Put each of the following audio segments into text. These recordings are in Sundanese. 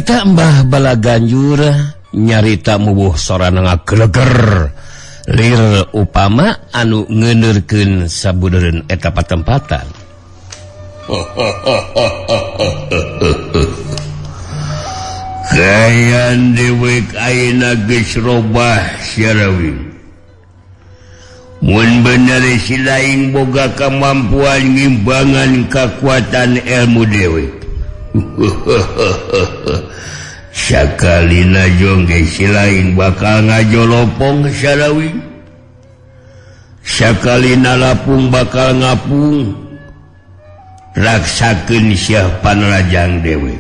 Harita Mbah Balaganjur nyarita mubuh sorana ngageleger lir upama anu ngeundeurkeun sabudeureun eta patempatan. Kayan dewek ayeuna geus robah Syarawi. Mun bener si lain boga kemampuan ngimbangan kekuatan ilmu dewek. Sakalina jongge si lain bakal ngajolopong Syarawi. Sakalina lapung bakal ngapung. Raksakeun sia panrajang dewek.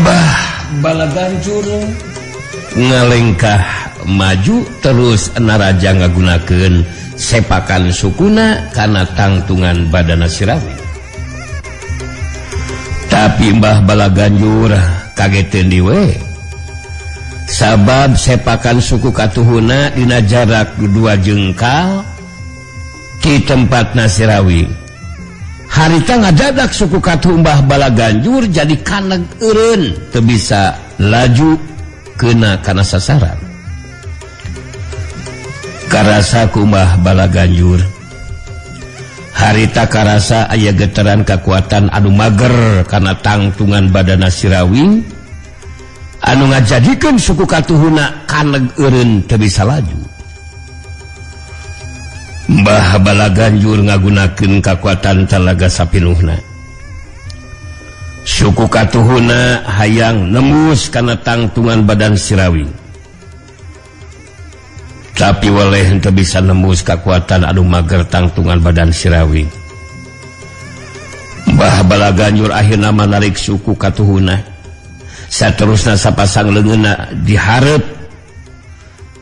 Mbah Balaganjur ngalengkah maju terus naraja ngagunakeun sepakan sukuna kana tangtungan badana Sirawi. Tapi Mbah Balaganjur kageteun diwe. Sabab sepakan suku katuhuna dina jarak 2 jengkal di tempat Nasirawi. Harita ngadadak suku katuh Mbah Balaganjur jadi kaneg eureun teu bisa laju kena kana sasaran. Karasa ku Mbah Balaganjur. Harita karasa aya getaran kekuatan anu mager kana tangtungan badana Sirawi anu ngajadikeun suku katuhuna kaneg eureun teu bisa laju. Mbah Balaganjur ngagunakeun kakuatan talaga sapinuhna. Suku katuhuna hayang nembus kana tangtungan badan Sirawi. Tapi weleh henteu bisa nembus kakuatan anu mager tangtungan badan Sirawi. Mbah Balaganjur akhirna manarik suku katuhuna. Saterusna sapasang leungeunna dihareup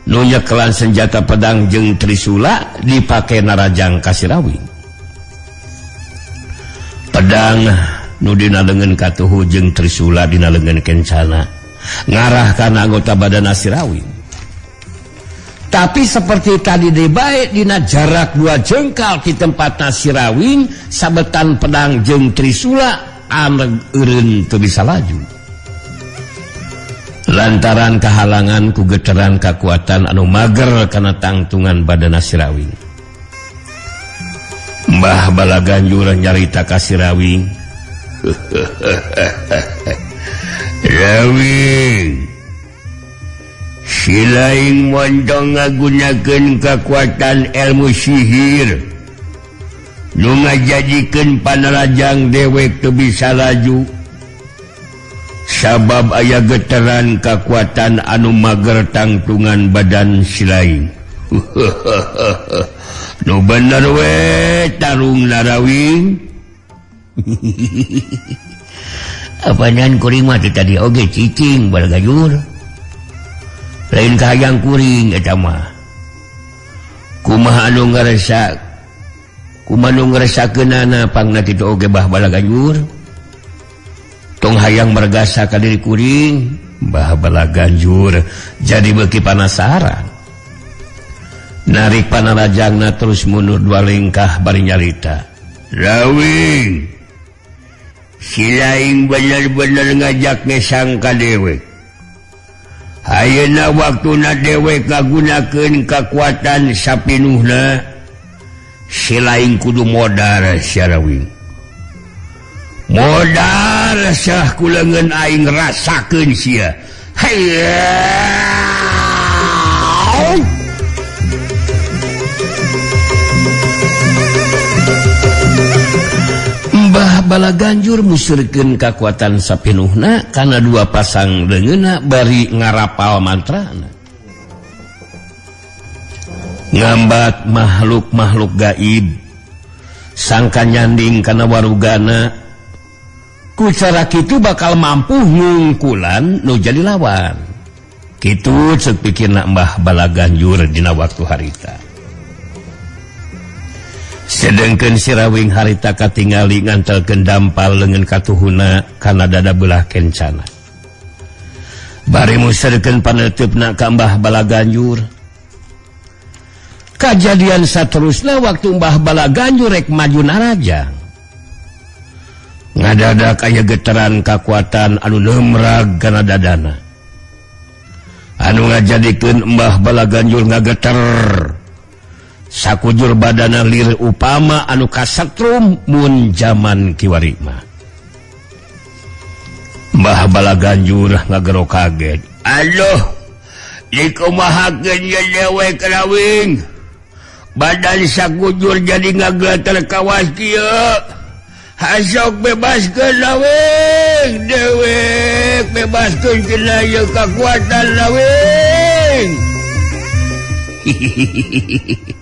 nu nyekelan senjata pedang jeung trisula dipake narajang ka Sirawi. Pedang nu dina leungeun katuhu jeung trisula dina leungeun kencana ngarah kana anggota badan Sirawi. Tapi seperti tadi debae dina jarak 2 jengkal di tempat Nasirawing sabetan pedang jeung trisula aneg eureun teu bisa laju. Lantaran kahalangan ku geteran kakuatan anu mager kana tangtungan badan Nasirawing. Mbah Balaganjur nyarita ka Sirawing. Rawing, si lain montong ngagunakeun kakuatan ilmu sihir nu ngajadikeun panarajang dewek teu bisa laju. Sabab aya getaran kakuatan anu mager tangtungan badan si lain. Nu bener we tarung narawing. Apaan kuring mah teh tadi oge cicing Balagajur. Lain kahayang kuring eta mah. Kumaha anu ngaresa, kumaha anu ngaresakeunana pangna kitu oge Mbah Balaganjur. Tong hayang mergasa ka diri kuring, Mbah Balaganjur jadi beuki panasaran. Narik panarajangna terus mundur 2 lengkah bari nyarita. Rawing, si lain bener-bener ngajak ngesang ka dewek. Ayeuna waktuna dewek ngagunakeun kakuatan sapinuhna, si lain kudu modar Syarawing. Modar sah ku leungeun aing rasakeun sia. Hayya. Mbah Balaganjur musirkeun kakuatan sapinuhna kana 2 pasang leungeunna bari ngarapal mantrana. Ngambat makhluk-makhluk gaib sangka nyanding kana warugana. Ku cara kitu bakal mampu ngungkulan nu jadi lawan. Kitu ceuk pikirna Mbah Balaganjur dina waktu harita. Sedengkeun si Rawing harita katingali ngantelkeun dampal leungeun katuhuna kana dada belah kencana. Bari muserkeun paneuteup ka Mbah Balaganjur. Kajadian saterusna waktu Mbah Balaganjur rek maju narajang. Ngadadak aya getaran kakuatan anu nemrag kana dadana. Anu ngajadikeun Mbah Balaganjur ngageter. Sakujur badana lir upama anu kasetrum mun jaman kiwari mah. Mbah Balaganjur ngagero kaget. Aduh, dikumahakeun ye dewek Rawing. Badan sakujur jadi ngageter kawas kieu. Hasok bebaskeun Rawing, dewek bebaskeun tina ieu kakuatan Rawing. Hihihihi.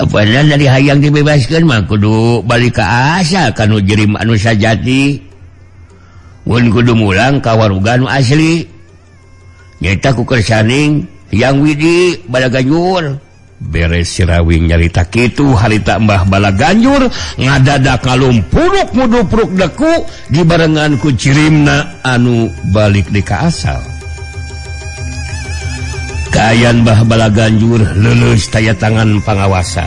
Apanan dari hayang dibebaskan mah kudu balik ka asal kanu jirim anu sajati. Mun kudu mulang ka waruga nu asli. Nyaeta ku kersaning Hyang Widi Balaganjur. Beres si Rawing nyarita kitu harita Mbah Balaganjur ngadadak ngalumpuruk mudupruk deku dibarengan ku jirimna anu balik di ka asal. Kaayaan Mbah Balaganjur leuleus taya tangan pangawasa.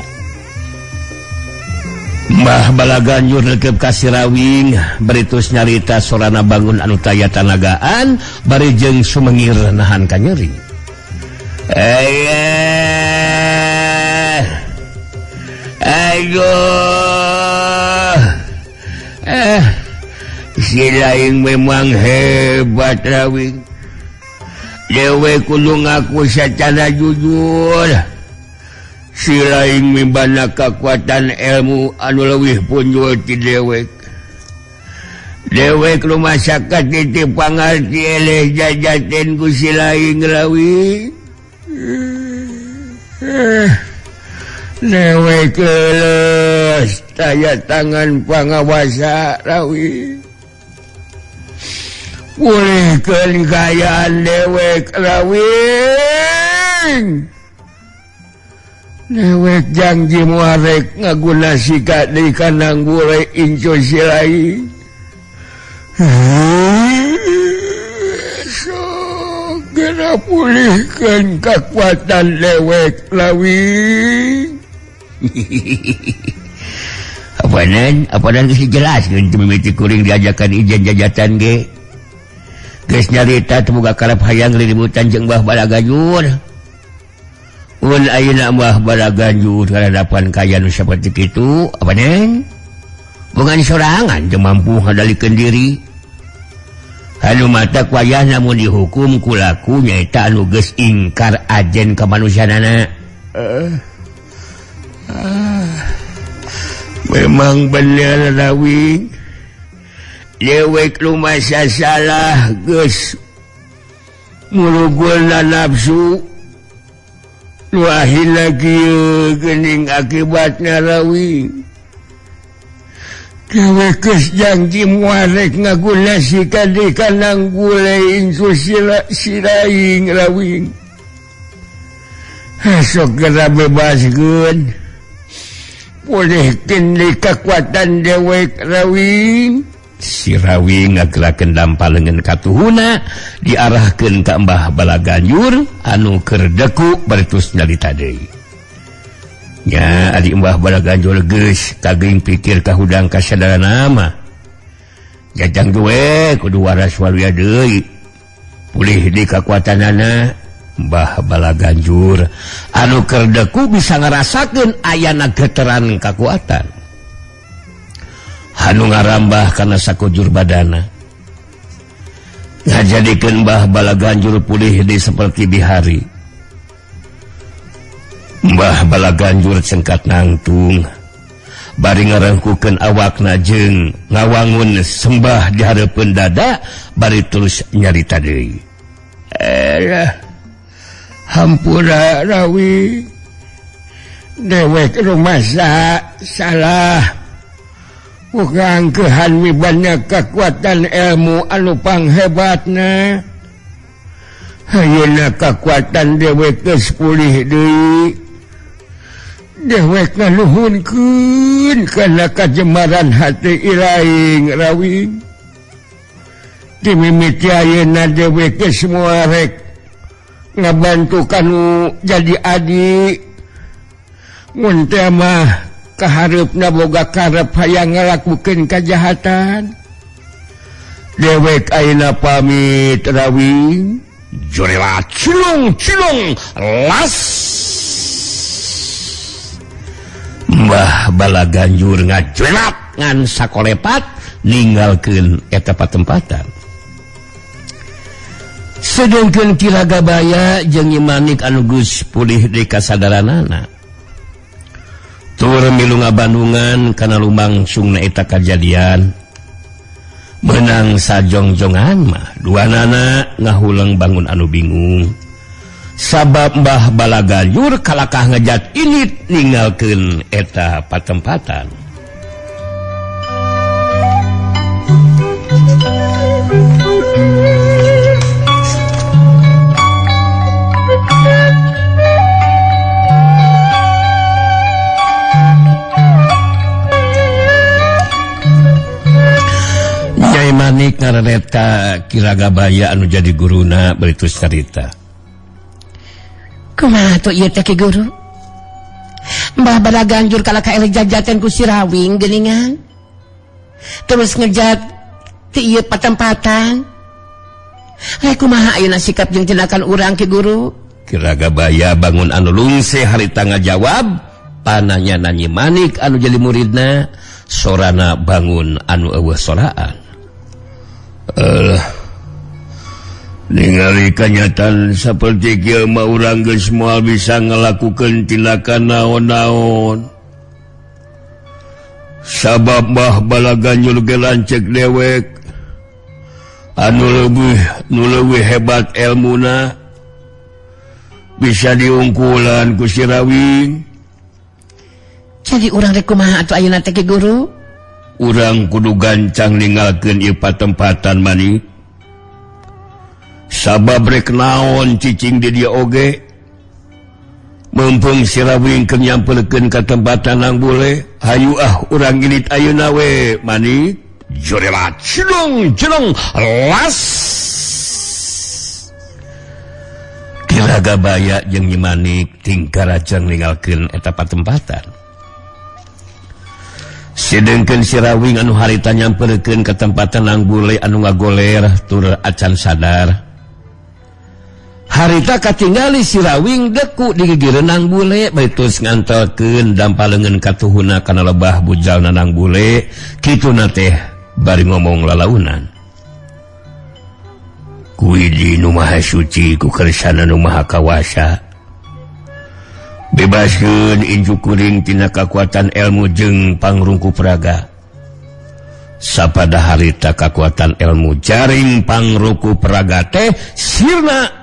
Mbah Balaganjur neukeup ka si Rawing baritus nyarita sorana bangun anu taya tanagaan bari jeung sumengir nahan kanyeri. Aduh. Si lain memang hebat Rawing. Dewek kudu ngaku secara jujur. Si lain mibana kekuatan ilmu anu leuwih punjul ti dewek. Dewek rumah sakit titip pangarti eleh jajaten ku si lain Rawing. Dewek leuleus taya tangan pangawasa Rawing. Pulihkeun kaayaan dewek Rawing. Dewek janji moal rek ngaguna sikat deui kana gule incu si lain. Sok geura pulihkeun kakuatan dewek Rawing. Apanan, apanan geus dijelaskeun teu mimiti kuring diajakan ijen jajatan ge. Geus nyarita teu boga karep hayang riributan jeung Mbah Balaganjur. Mun ayeuna Mbah Balaganjur karadapan kaya nu saperti kitu, apanan? Bukan sorangan teu mampu ngadalikeun diri. Anu mata wayahna mun dihukum ku laku nyaeta anu geus ingkar ajen kamanusiaanana. Memang bener Rawing. Dewek rumasa salah geus murugulna nafsu. Nu akhirna kieu geuning akibatna Rawing. Dewek geus janji moal rek ngaguna sikat deui kana gule incu si lain Rawing. Sok geura bebaskeun. Pulihkeun deui kakuatan dewek Rawing. Si Rawing ngagerakeun dampal leungeun katuhuna diarahkeun ka Mbah Balaganjur anu keur deku baritus nyarita deui. Nya ari Mbah Balaganjur geus kaging pikir kahudang kasadaran mah. Jajang duwe kudu waras waluya deui. Pulih di kakuatanana Mbah Balaganjur anu keur deku bisa ngarasakeun ayana geteran kakuatan. Anu ngarambah kana sakujur badana. Ngajadikeun Mbah Balaganjur pulih di seperti bihari. Mbah Balaganjur cengkat nangtung bari ngarengkukeun awakna jeung ngawangun sembah di hareupeun dada bari terus nyarita deui. Elah, hampura Rawi. Dewek rumasa salah. Bukan kehan mibana kekuatan ilmu anu panghebatna. Ayeuna kekuatan dewek geus pulih deui. Dewek nganuhunkeun kana kajemaran hati Iraing Rawing. Dimimiti ayeuna dewek geus moal rek ngabantu kanu jadi adi. Mun teh mah kahareupna boga karep hayang ngalakukeun kajahatan. Dewek ayeuna pamit Rawing. Jorela cilung cilung las. Mbah Balaganjur ngajelat ngan sakolepat ninggalkeun eta patempatan. Sedengkeun Ki Ragabaya jeung Nyi Manik anu geus pulih deui kasadaranana. Tur milu ngabandungan kana lumangsungna eta kajadian. Menang sajongjongan mah duanana ngahuleng bangun anu bingung. Sabab Mbah Balaganjur kalakah ngejat init ninggalkeun eta patempatan. Nyai Manik ngarenet ka Ki Ragabaya anu jadi guruna beritus carita. Kumaha tuh ieu teh Ki Guru? Mbah Balaganjur kalakah eleh jajaten ku si Rawing geuningan. Terus ngejat ti ieu patempatan. Rek kumaha ayeuna sikap jeung tindakan urang Ki Guru? Ki Ragabaya bangun anu lungse harita ngajawab, pananya Nyi Manik anu jadi muridna, sorana bangun anu eueuh soraan. Ningali kenyataan seperti kieu mah urang geus moal bisa ngalakukeun tindakan naon-naon. Sabab Mbah Balaganjur ge lanceuk dewek anu leuwih hebat elmuna bisa diungkulan ku si Rawing. Jadi urang rek kumaha atuh ayeuna teh Ki Guru? Urang kudu gancang ninggalkeun ieu patempatan Manik. Sabab rek naon cicing di dieu oge. Mumpung si Rawing keur nyamperkeun ka tempatan nang bule, hayu ah urang gilid ayeuna we Manik. Jorela cilung cilung las. Ki Ragabaya jeung Nyi Manik tingkarajeng ninggalkeun eta patempatan. Sedengkeun si Rawing anu harita nyamperkeun ka tempatan nang bule anu ngagoler tur acan sadar. Harita katingali si Rawing deku di gigireun nang bule bari terus ngantelkeun dampa leungeun katuhuna kana lebah bujalna nang bule kituna teh bari ngomong lalaunan. Kuidi nu maha suci ku kersana nu maha kawasa. Bebaskeun incu kuring tina kakuatan ilmu jeung pangrungku praga. Sapada harita kakuatan ilmu jaring pangruku praga teh sirna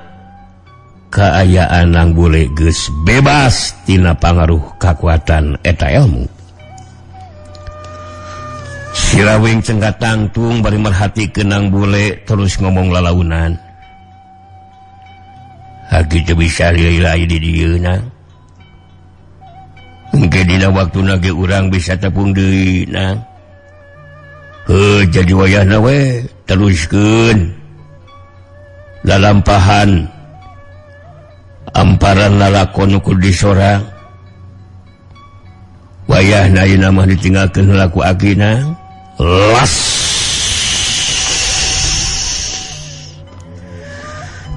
kaayaan nang bule geus bebas tina pangaruh kakuatan eta ilmu. Si Rawing cengkat tangtung bari merhatikeun nang bule terus ngomong lalaunan. Hagi teu bisa leulah di dieu nang. Engke dina waktuna ge urang bisa tepung deui nang. Heuh jadi wayahna we teruskeun. Lalampahan amparan lalakon ku disorang. Wayahna ayeuna mah ditinggalkeun heula ku akina. Las.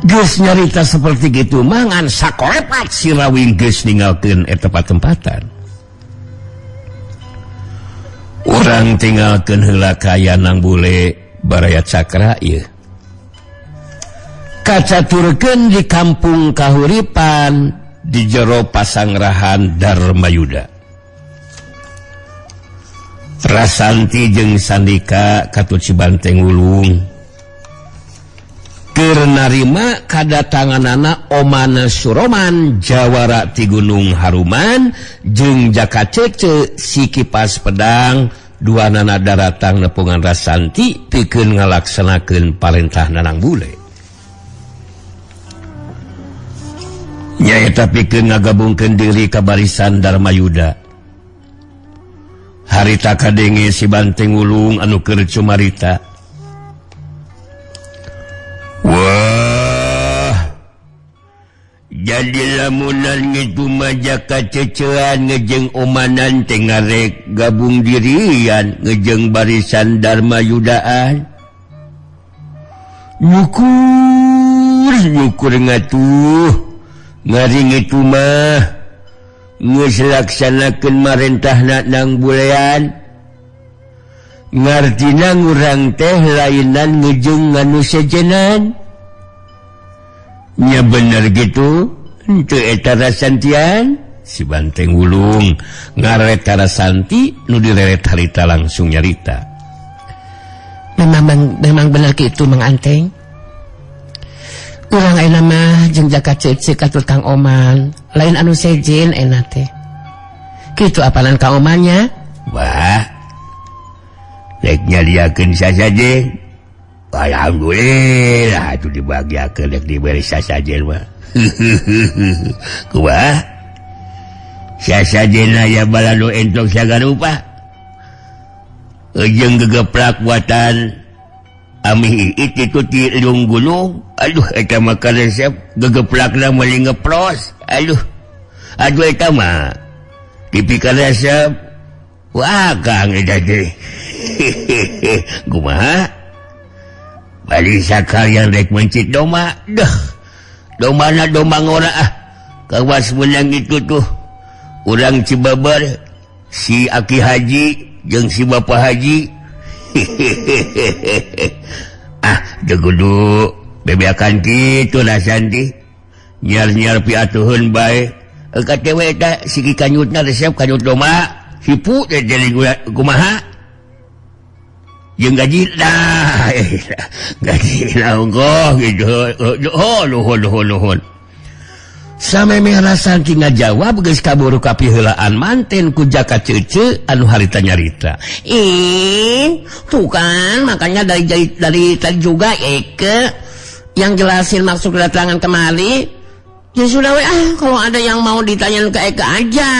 Geus nyarita seperti gitu mangan sakolepat si Rawing geus ninggalkeun eta patempatan. Urang tinggalkeun heula kaya nang bule baraya cakra ieu. Kacaturkeun di kampung Kahuripan di jero pasangrahan Darmayuda. Rasanti jeung Sandika katut Cibanteng Wulung. Keur narima kadatanganana Omana Suroman jawara ti Gunung Haruman jeung Jaka Cece si kipas pedang duanana daratang nepungan Rasanti pikeun ngalaksanakeun parentah Nanang Bule. Nyaeta pikeun ngagabungkeun diri ka barisan Darmayuda. Harita kadenge si Banteng Wulung anu keur cumarita. Wah, jadi lamunan ngitu mah Jaka Cecean ngejeng Omanan teh ngarek gabung dirian ngejeng barisan Darmayudaan. Nyukur nyukur ngatuh ngaring itu mah geus laksanakeun marentahna nang bulean. Ngartina ngurang teh lainan ngejeng nganu sejenan. Nya bener gitu henteu eta rasantian. Si Banteng Wulung ngaret Santi nu direret harita langsung nyarita. Memang memang bener gitu, Mang Anteng. Urang ayeuna mah jeung Jaka Cece katur Kang Oman, lain anu sejen enak teh. Kitu apalan Kang Omannya? Wah, rek nyadiakeun sasajen. Alhamdulillah atuh dibagiakeun rek diberi sasajen mah. Kumaha? Sasajen aya balado entok sagarupa. Jeung gegeplak buatan Ami itu ti liung gunung. Aduh, eta mah resep gegeplakna meuli ngepros. Aduh. Aduh, eta mah tipikal resep. Wah, Kang eta teh. Kumaha? Bali sakalian rek mencit domba. Duh. Dombana domba ngora ah. Kawas menang itu tuh. Urang Cibabar si Aki Haji jeung si Bapak Haji. Ah, teu kudu bebeakan kitu lah Santi. Nyiar-nyiar piatuheun bae. KTW eta siki kanyutna resep kanyut domba. Hipu teh jadi kumaha? Jeung gaji dah. Gaji lah ongkoh gitu. Oh, nuhun nuhun nuhun. Samemeh Rasanti ngajawab geus kaburu kapiheulaan manten ku Jaka Cece anu harita nyarita. Ih, tuh kan makanya dari tadi juga Eke yang jelasin maksud kedatangan kemari. Ya sudah we ah, kalau ada yang mau ditanyain ke Eke aja.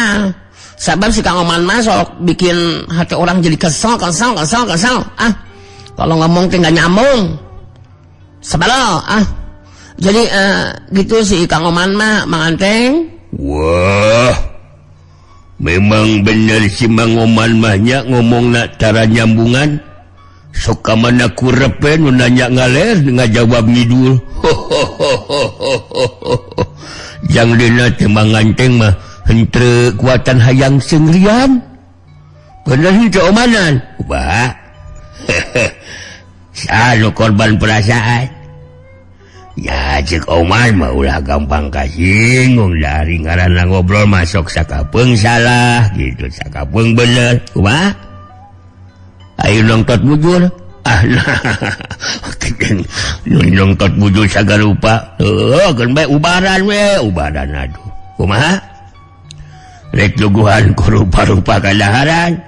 Sabab si Kang Oman mah sok bikin hati orang jadi kesel, kesel, kesel, kesel. Ah, kalau ngomong teh nggak nyambung. Sebalo ah. Jadi gitu si Kang Oman mah, Mang Anteng. Wah, memang bener si Mang Oman mahnya ngomong nak cara nyambungan. Sok ka mana kurepe nu nanya ngaler ngajawab ngidul. Jang dina teh Mang Anteng mah henteu kuatan hayang seungrian. Bener henteu Omanan. Wah. Sanu korban perasaan. Ya cek Oman mah ulah gampang kasinggung dari ngaranna ngobrol masuk sakapeung salah gitu sakapeung bener. Kumaha? Ayo nongtot bujur. Ah nah. Nongtot bujur sagarupa. Heuh, keun bae ubaran we, ubaran aduh. Kumaha? Rek luguhan ku rupa-rupa kadaharan.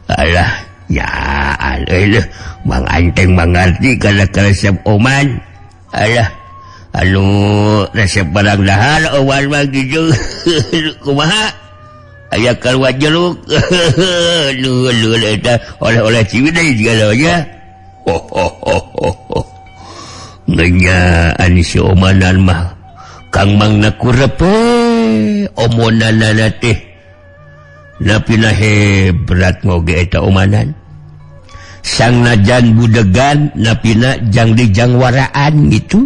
Alah, ya alah, Mang Anteng mangarti kana resep Oman. Alah, anu resep barang dahar Oman mah gitu. Kumaha? Aya kaluar jeruk. Nuhun nuhun eta oleh-oleh Ciwidey segala nya. Ho ho ho ho. Ngenyaan si Omanan mah Kang Mang na kurepe omonanana teh. Napina hebat ngoge eta Omanan. Sang najan budegan napina jang dijangwaraan gitu.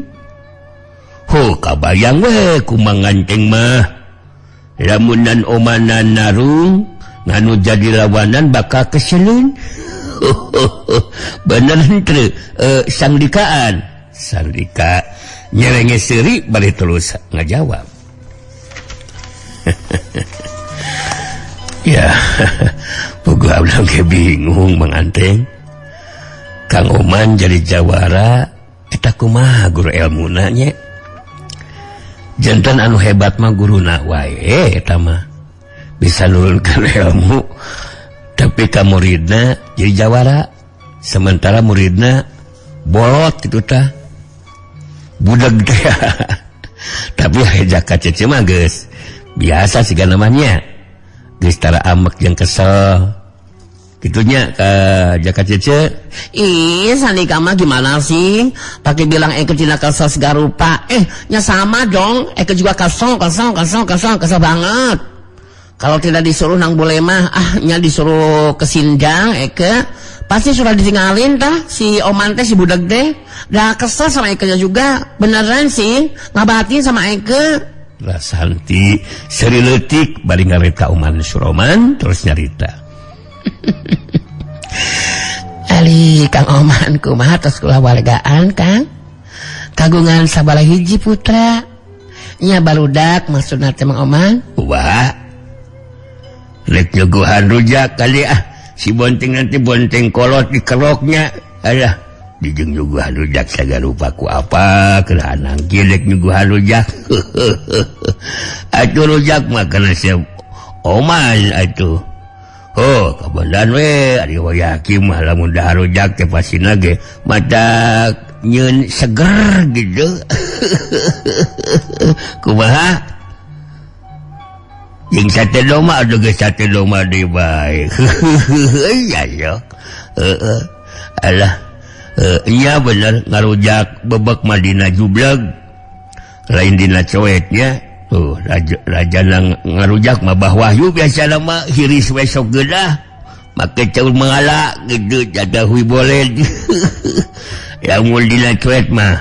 Ho kabayang we ku Mang Anteng mah. Lamunan Omanan narung nganu jadi lawanan bakal keseleun. Bener henteu sangdikaan. Sandika nyerenge seuri bari terus ngajawab. Ya, puguh abdi ge bingung Mang Anteng. Kang Oman jadi jawara eta kumaha guru elmuna nya? Jantan anu hebat mah guruna wae eta mah. Bisa nurunkeun ilmu tapi ka muridna jadi jawara. Sementara muridna bolot gitu tah. Budak teh. Tapi Jaka Cece mah geus biasa sih namanya, geus tara amek jeung kesel gitunya ke Jaka Cece. Ih, Sandika mah gimana sih? Pakai bilang Eke tidak kesel segala rupa. Eh, nya sama dong. Eke juga kesel, kesel, kesel, kesel, kesel banget. Kalau tidak disuruh nang boleh mah, ah, nya disuruh ke Sindang, Eke. Pasti sudah ditinggalin tah si Oman teh, si budak teh. Dah kesel sama Eke juga. Beneran sih, ngabatin sama Eke. Rasanti seri leutik bari ngaret ka Oman Suroman terus nyarita. Ali Kang Oman, kumaha tos kulawargaan, Kang? Kagungan sabaraha hiji putra nya, barudak maksudna teh, Mang Oman? Wah, rek nyuguhan rujak kali ah. Si bonteng nanti bonteng kolot dikeroknya. Alah, dijeng nyuguhan rujak sagala rupa ku apa kerahanang kieu rek nyuguhan rujak. Atuh rujak mah kana siap Oman atuh. Oh, kabeneran we ari wayah mah lamun dahar rujak teh pasina ge mata nyeun seger gitu. Kumaha? Jeung sate domba atuh, geus sate domba deui bae. Iya ya. Heeh. Alah, iya bener ngarujak bebek mah dina jubleg. Lain dina coetnya. Tuh, raja, raja nang ngarujak mah Bah Wahyu biasa mah hiris we sok geunah. Make caur mangala gitu jaga hui boleh. Lamun dina cuet mah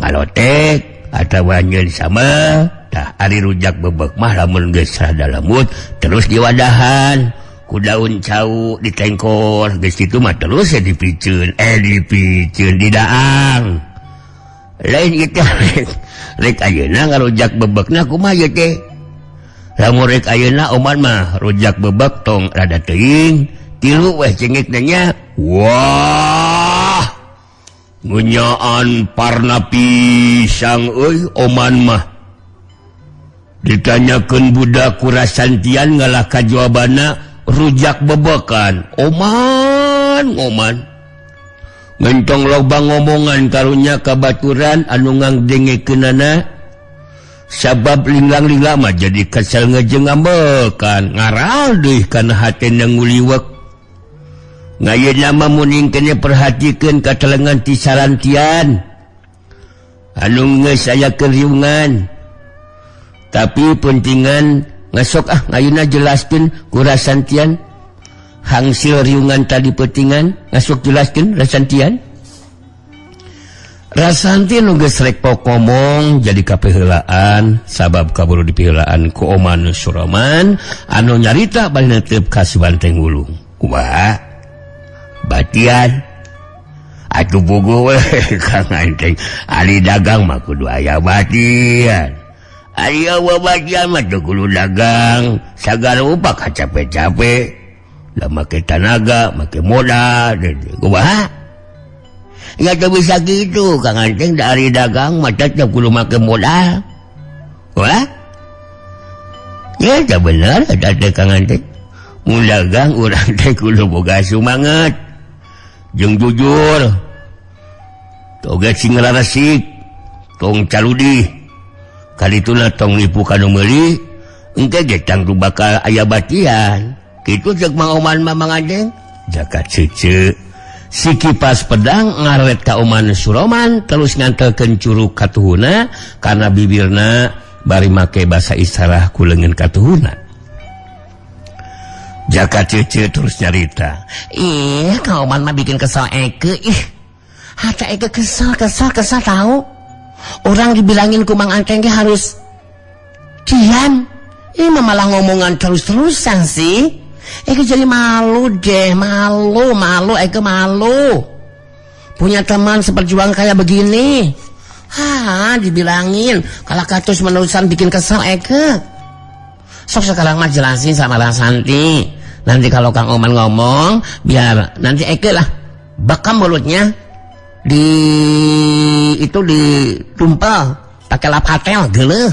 ngalotek atawa nyeun sama. Tah, ari rujak bebek mah lamun geus rada lembut terus diwadahan ku daun cau ditengkor, geus kitu mah terus ya dipiceun, eh, dipiceun, didaang. Lain itu rek ayeuna ngarujak bebekna kumaha ieu teh? Lamun rek ayeuna Oman mah rujak bebek tong rada teuing, tilu weh cengekna nya. Wah, ngenyaan parna pisang euy Oman mah. Ditanyakeun budak ku Rasantian ngalah ka jawabanna rujak bebekan. Oman, Oman ngentong loba ngomongan karunya kabaturan anu ngangdengekeunana, sabab linglang-linglang mah jadi kesel ngejeng ngambekan ngaral deui kana hatena nguliwek. Ngayeuna mah muning kene perhatikeun katelengan ti sarantian anu geus aya keriungan, tapi pentingan ngasok ah ngayuna jelaskeun ku Rasantian hangsil riungan tadi petingan ngasok jelaskeun Rasantian. Rasanti nu geus rek ngomong jadi kapeheulaan sabab kaburu dipiheulaan ku Oman Suraman anu nyarita bari netep ka si Banteng Wulung. Kumaha batian atuh puguh we Kang Anteng, ari dagang mah kudu aya batian. Ari eueuh batian mah teu kudu dagang, sagala rupa kacape-cape lah, make tanaga, make modal. Kumaha ya teu bisa gitu Kang Anteng, dari dagang mah tetep kudu make modal. Wah ya, tak bener eta teh Kang Anteng. Mun dagang urang teh kudu boga sumanget jeung jujur, toge sing ngararesik, tong caludi kalituna, tong nipu kanu meuli, engke ge tangtu bakal aya batian kitu ceuk Mang Oman mah. Mang Anteng Jaka Cece si kipas pedang ngaret ka Oman Suroman terus ngantelkeun curug katuhuna karena bibirna bari make basa isarah ku leungeun katuhuna. Jaka Cece terus nyarita. Ih, Kang Oman mah bikin kesel Eke. Ih, hati Eke kesel, kesel, kesel tahu. Orang dibilangin ku Mang Anteng ge harus diam. Ini mah malah ngomongan terus-terusan sih. Eke jadi malu deh, malu, malu, Eke malu. Punya teman seperjuang kayak begini. Hah, dibilangin kalau katus menerusan bikin kesel Eke. Sok sekarang mah jelasin sama Rasanti. Nanti kalau Kang Oman ngomong, biar nanti Eke lah bekam mulutnya di itu ditumpel pakai lap hatel geleh.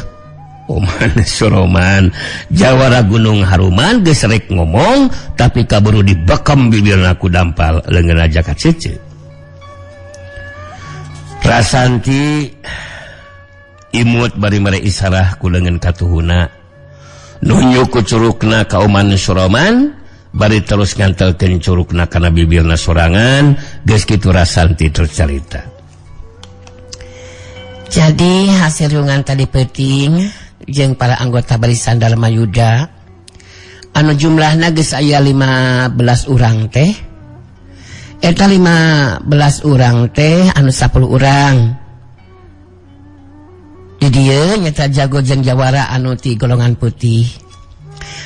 Oman Suroman Jawara Gunung Haruman geus rek ngomong tapi kaburu dibekam bibirna ku dampal leungeun Jaka Cece. Rasanti Imut bari mere isarah ku leungeun katuhuna. Nunjuk ku curukna ka Oman Soroman bari terus ngantelkeun curukna kana bibirna sorangan geus kitu Rasanti terus carita. Jadi hasil riungan tadi peuting jeung para anggota barisan Dharma Yuda anu jumlahna geus aya 15 urang teh, eta 15 urang teh anu 10 urang di dieu nyata jago jeung jawara anu ti golongan putih.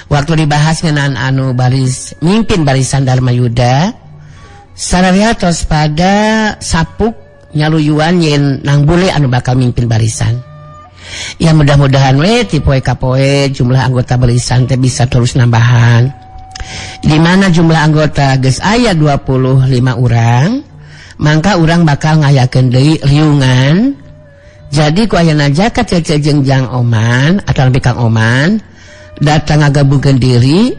Waktu dibahas ngeunaan anu baris mimpin barisan Dharma Yuda, sararea tos pada sapuk nyaluyuan yen Nang Bule anu bakal mimpin barisan. Ya, mudah-mudahan we ti poe ka poe jumlah anggota barisan teh bisa terus nambahan. Di mana jumlah anggota geus aya 25 urang, mangka urang bakal ngayakeun deui riungan. Jadi ku ayana Jaka Cece jeung Jang Oman atau lebih Kang Oman datang ngagabungkeun diri,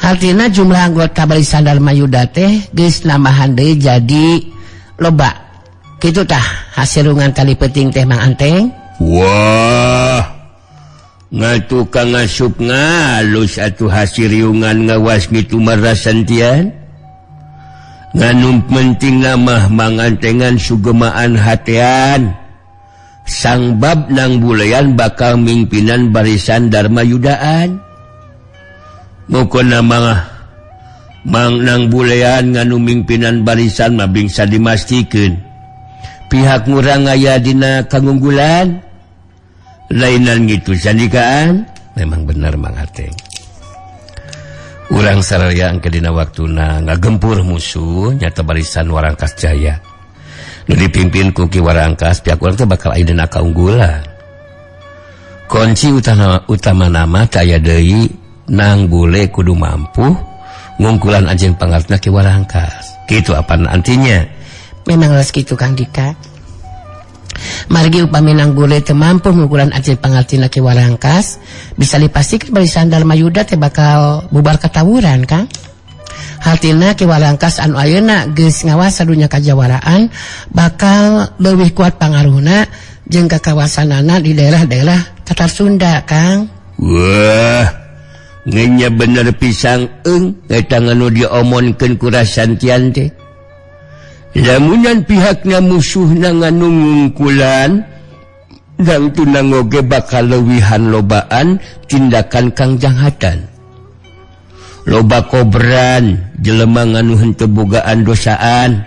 artina jumlah anggota barisan Dharma Yuda teh geus nambahan deui jadi loba. Kitu tah hasil riungan tadi peuting teh, Mang Anteng. Wah, ngatukang ngasup ngalus atuh hasil riungan ngawas gitu marasantian. Nganu penting nama mangantengan sugemaan hatean. Sangbab Nang Bulean bakal mimpinan barisan Dharma Yudaan. Mukon nama Mang Nang Bulean nganu mimpinan barisan mah bingsa dimastikeun. Pihak ngurang aya dina kangunggulan. Lainan gitu sandikaan. Memang benar, Mang Ateng. Urang saraya engke dina waktuna ngagempur musuh nyata barisan Warangkas Jaya. Nu dipimpin ku Ki Warangkas, pihak urang teh bakal aya dina kaunggulan. Kunci utama nama teh aya deui, Nang Bule kudu mampu ngungkulan anjeun pangartina Ki Warangkas. Kitu apa antinya? Memang les kitu, Kang Dika. Margi upami Nang Bule teu mampu ngungkulan anjeun pangartina Ki Warangkas, bisa dipastikan barisan Dharma Yuda teh bakal bubar katawuran, Kang. Hartina Ki Warangkas anu ayeuna geus ngawasa dunya kajawaraan bakal leuwih kuat pangaruhna jeung kakawasanana di daerah-daerah Tatar Sunda, Kang. Wah, ngenya bener pisang eng eta nganu diomonkeun ku Rasantian teh. Lamunan pihakna musuhna nganu ngungkulan dan tunang oge bakal leuwihan lobaan tindakan kang janghatan. Loba kobran jelema nganu henteu bogaan dosaan.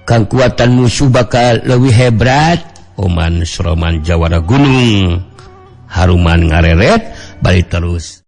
Kangkuatan musuh bakal leuwih hebrat. Oman Sroman jawara gunung haruman ngareret balik terus.